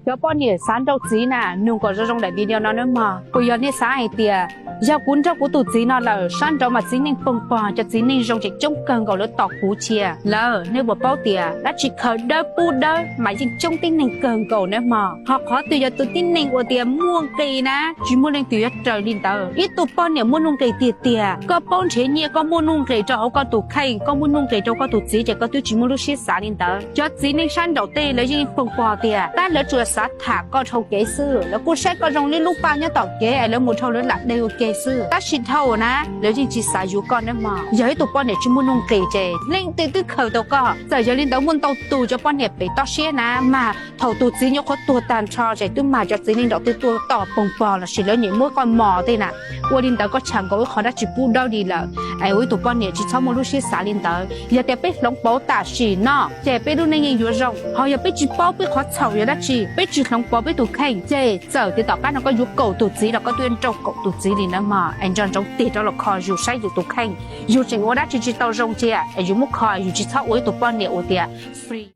Cov poj niam xav nrauj txiv na, nug kom zoo zoo daim video no nawb mog. Puas yog nej xav hais tias, yog kuv nrauj kuv tus txiv no lawm, sab nraud mas txiv neej poog pog, cov txiv neej zoo tseem coob kawg nkaus lawv tos kuv cia lawm. Nej puas paub tias dab tsi khaws dawb pub dawb mas yeej coob tib neeg kawg nkaus nawb mog. Ho qhov twg yog tus tib neeg uas tias muaj nqis na, tsis muaj leej twg yuav raws li ntawd. Ib tug poj niam muaj nuj nqis tiag tiag, koj paub nrhiav nyiaj, koj muaj nuj nqis rau hauv koj tus kheej, koj muaj nuj nqis rau koj tus txiv ces koj twb tsis muaj lub siab xav li ntawd. Cov txiv neej sab nraud tej lawv yeej poog pog tiag, tab lawv tsuas xav tham koj dhau kev xwb. Lawv kuj saib koj zoo li lub paj nyob tom kev es lawv mus dhau lawv lam dej ua ke xwb. Tab sis dhau na, lawv yeej tsis xav yuav koj nawb mog. Yog ib tug poj niam tsis muaj nuj nqis ces leej twg twb khaws tau koj. Txawm yog li ntawd muaj ntau tus cov poj niam pem toj siab na, mas thaum tus txiv nyuam qhuav tuag tag nrho ces twb mag cov txiv neej nraud tej tuaj tos poog pog lossis lawv nyiam muab koj mos tej na. Ua li ntawd koj tshaj nkaus ib qhov dab tsi pub dawb li lawm. Es ua ib tug poj niam tsis txhob muaj lub siab xav li ntawd. Yog tias peb hloov pauv tam sim no ces peb lub neej yeej yuav zoo. Ho yog peb tsis paub peb qhov txhaum yog dab tsi, peb tsis hloov pauv peb tus kheej ces txawm tias tom qab no koj yuav kaum tus txiv los koj twb yuav nrauj kaum tus txiv li nawb mog. Es nco ntsoov tig rov los kho yus saib yus tus kheej, yus tseem ua dab tsi tsis tau zoo cia es yus muab kho, yus tsis txhob ua ib tug poj niam uas tias free.